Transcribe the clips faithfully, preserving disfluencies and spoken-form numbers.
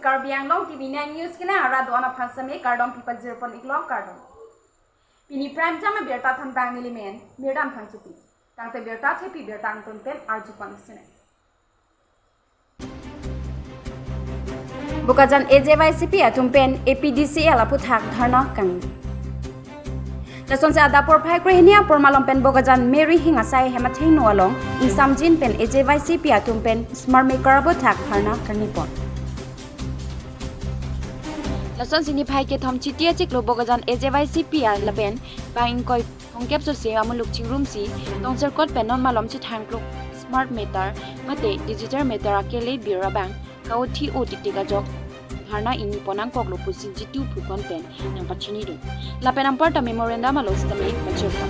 Karbi Anglong T V nine News kena arat do-an aphan sitame kardom pipajir pon iklo, kardom. Pini prime time abirta thanbang nelimen Mirdan Phangchopi. Tangte birta thepi birta angton pen arju pon sinai. Bokajan A J Y C P atum pen A P D C L aputhak dharna kangni. Lasonsi adap porphai krehini apor malom pen Bokajan Mary Hing asai hem athengno along ingsamjin pen A J Y C P atum pen smart meter aputhak dharna kangni pon. Lasonsi niphai kethom Chiti achiklo Bokajan A J Y C P lapen bang ingkoi thomkep sose amuluk chingrumsi tongserkot pen non malom chethang kluk smart meter mate digital meter akele bir abang kauthi o tiktik ajok dharna ingni pon nangkoklo pusi Jitu Phukan pen nangpachinidun. Lapen anparta memorandum alo sitame pachirpon.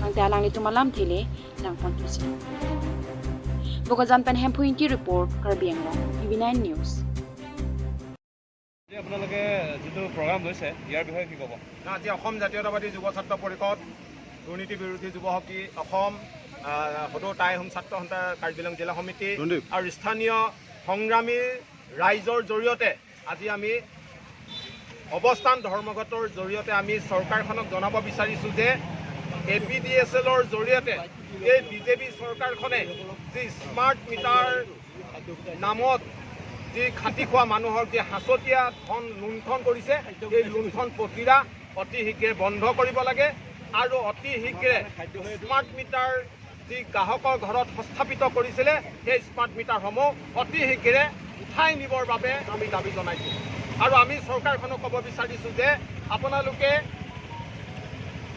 Tangte alanglitum alamthe le nangpon tusi. Bokajan pen Hemphu Ingti report, Karbi Anglong, T V nine News. আজি আপোনালোকে যিটো প্ৰগ্ৰাম লৈছে, ইয়াৰ বিষয়ে কি ক'ব? না, আজি অসম জাতীয়তাবাদী যুৱ ছাত্ৰ পৰিষদ, দুৰ্নীতি বিৰোধী যুৱ শক্তি, অসম, আহ, সদৌ টাই আহোম ছাত্ৰ সন্থাৰ কাৰ্বি আংলং জিলা সমিতি সন্দীপ। আৰু স্থানীয় সংগ্ৰামী ৰাইজৰ জৰিয়তে আজি আমি অৱস্থান ধৰ্মঘটৰ জৰিয়তে আমি চৰকাৰখনক জনাব বিচাৰিছোঁ যে এ পি ডি এছ এলৰ জৰিয়তে এই বি জে পি চৰকাৰখনে যি স্মাৰ্ট মিটাৰ নামত যি খাটি খোৱা মানুহক যি সাঁচতীয়া ধন লুণ্ঠন কৰিছে, এই লুণ্ঠন পতিৰা অতি শীঘ্ৰে বন্ধ কৰিব লাগে আৰু অতি শীঘ্ৰে স্মাৰ্ট মিটাৰ যি গ্ৰাহকৰ ঘৰত সংস্থাপিত কৰিছিলে, সেই স্মাৰ্ট মিটাৰসমূহ অতি শীঘ্ৰে উঠাই নিবৰ বাবে আমি দাবী জনাইছোঁ। আৰু আমি চৰকাৰখনক ক'ব বিচাৰিছোঁ যে আপোনালোকে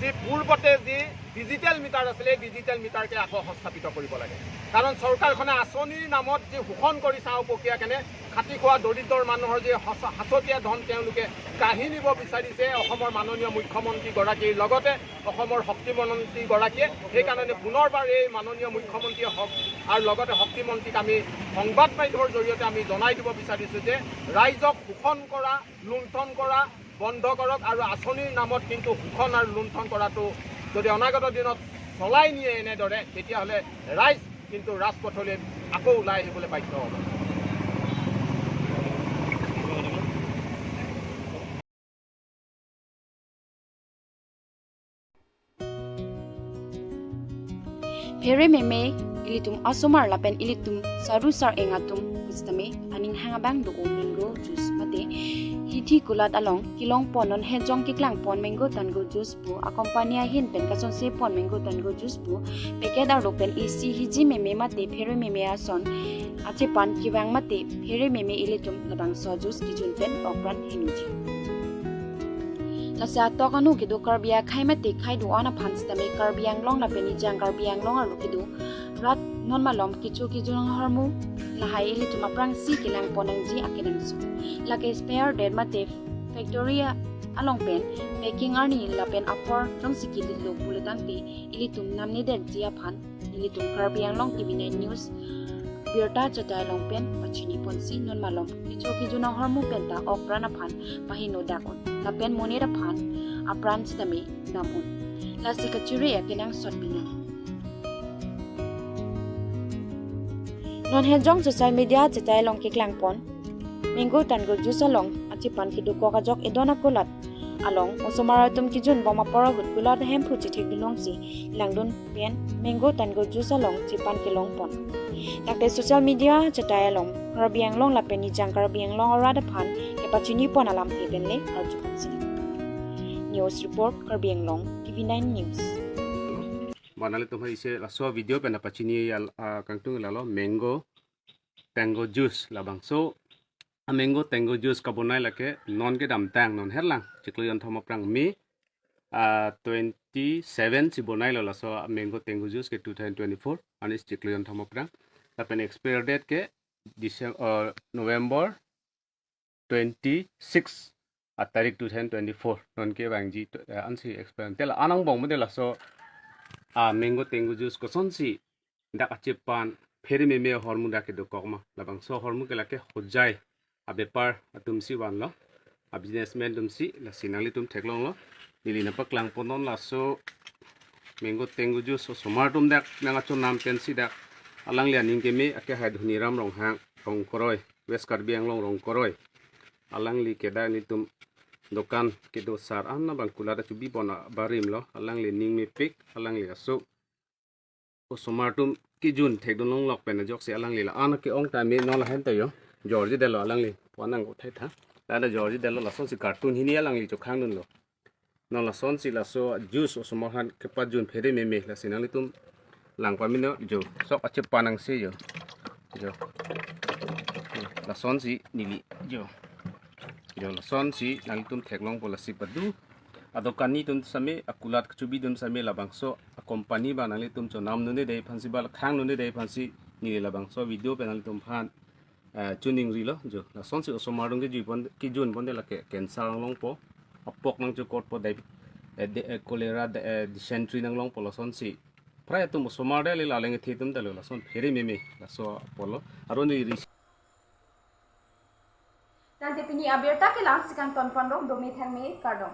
যি পূৰ্বতে যি ডিজিটেল মিটাৰ আছিলে, এই ডিজিটেল মিটাৰকে আকৌ সংস্থাপিত কৰিব লাগে। কাৰণ চৰকাৰখনে আঁচনিৰ নামত যি শোষণ কৰি চাহ পকিয়া কেনে খাটি খোৱা দৰিদ্ৰৰ মানুহৰ যি সঁচা-, সাঁচতীয়া ধন তেওঁলোকে কাঢ়ি নিব বিচাৰিছে অসমৰ মাননীয় মুখ্যমন্ত্ৰীগৰাকীৰ লগতে অসমৰ শক্তিমন্ত্ৰীগৰাকীয়ে। সেইকাৰণে পুনৰবাৰ এই মাননীয় মুখ্যমন্ত্ৰী হওক আৰু লগতে শক্তিমন্ত্ৰীক আমি সংবাদ মাধ্যমৰ জৰিয়তে আমি জনাই দিব বিচাৰিছোঁ যে ৰাইজক শোষণ কৰা, লুণ্ঠন কৰা বন্ধ কৰক আৰু আঁচনিৰ নামত কিন্তু শোষণ আৰু লুণ্ঠন কৰাটো যদি অনাগত দিনত চলাই নিয়ে এনেদৰে, তেতিয়াহ'লে ৰাইজ কিন্তু ৰাজপথলৈ আকৌ ওলাই আহিবলৈ বাধ্য হ'ব। Phere meme ilitum asomar lapen ilitum saru sar-eng atum pusitame aning hang abang do-o mango juice mate hithi kulat along kelong pon non hejong keklang pon mango tango juice pu a company ahin pen kasonse pon mango tango juice pu packet arlo pen isi hiji meme mate phere meme ason achepan kevang mate phere meme ilitum labangso juice kejun pen okpran hinuji. Lasi atok anu kedo Karbi akhei mate khei do-an aphan sitame Karbi Anglong lapen ejang Karbi Anglong arlo kedo rat non malom kecho kejun ahormu lahai ilitum aphrangsi kelang pon nangji akenangsot. Lake spare det mate factory along pen packing arni lapen apor jongsi kelilo pulo tangte ilitum namne detji aphan ilitum Karbi Anglong T V nine News birta chetai along pen pachini ponsi non malom kecho kejun ahormu penta okpran aphan pahino dak un lapen monit aphan apran sitame dam un. Lasi kachere akenangsot pini. Non hejong social media chetai along keklang pon mango tango juice along achepan kedokok ajok edon akulat along osomar atum kejun bom apor ahut kulat Hemphu chithek dunlongsi langdun pen mango tango juice along chepan kelong pon. Tangte social media chetai along Karbi Anglong lapen ejang Karbi Anglong arat aphan kepachini pon alamthe pen le arju pon sini. News report, Karbi Anglong T V nine News. Ba nanglitum hai isi laso video pen pachini al, ah, kangtung lalo mango tango juice labangso. A mango tango juice kabonai lake non kedamtang non herlang chiklo jonthom aphrang May, ah, twenty seven si bonailo laso a mango tango juice ke two thousand twenty four anis chiklo jonthom aphrang. Lapen expire date ke December, ah, November twenty six a tarik two thousand twenty four non kevangji to, eh, ansi expire. Tel anang bong mode laso a mango tango juice kosonsi dak achepan phere meme ahormu dak kedokok ma. Labangso ahormu ke lake Hojai abepar atumsi vanlo, a businessman atumsi. Lasi nanglitum theklonglo. Neli nangpaklang pon non laso mango tango juice osomar atum dak nangkachonam pensi dak alangli aning keme ake hai Dhoniram Ronghang Rongkoroi, West Karbi Anglong Rongkoroi. alangli ke dak nelitum dokan kedo sar an abang kulat achubi pon abarim lo, alangli ning mepik, alangli aso osomar atum kejun thekdun longlok pen ajoksi alangli la-an ke-ong tame non lahen ta jo. Jorji detlo alangli. Puan nang uthai tha. Lada jorji detlo, lasonsi carton hini alangli chokhang dunlo. Non lasonsi laso juice osomar aphan kepajun phere meme, lasi nanglitum lang pamino jo. Sok achepanang se jo. Jo. Lasonsi neli jo. Jo, lasonsi nanglitum theklongpo, lasi padu adokan atum same, akulat kachubi atum same labangso acompany abang nanglitum chonam nune dei aphansi ba khang nune dei aphansi neli labangso video pen nanglitum aphan, eh, chuning rilo jo. Lasonsi osomar atum kejun pon, kejun ponte lake cancer longpo, apok nangchokotpo, dai, eh, de, eh, cholera, de, eh, dysentery nanglongpo, lasonsi prai atum osomar dei, le laleng ethe atum ta lo, lason phere meme laso apotlo. Aron ri ri. Tangte pini abirta ke la-ansi kangton ponlo, dome thangme, kardom.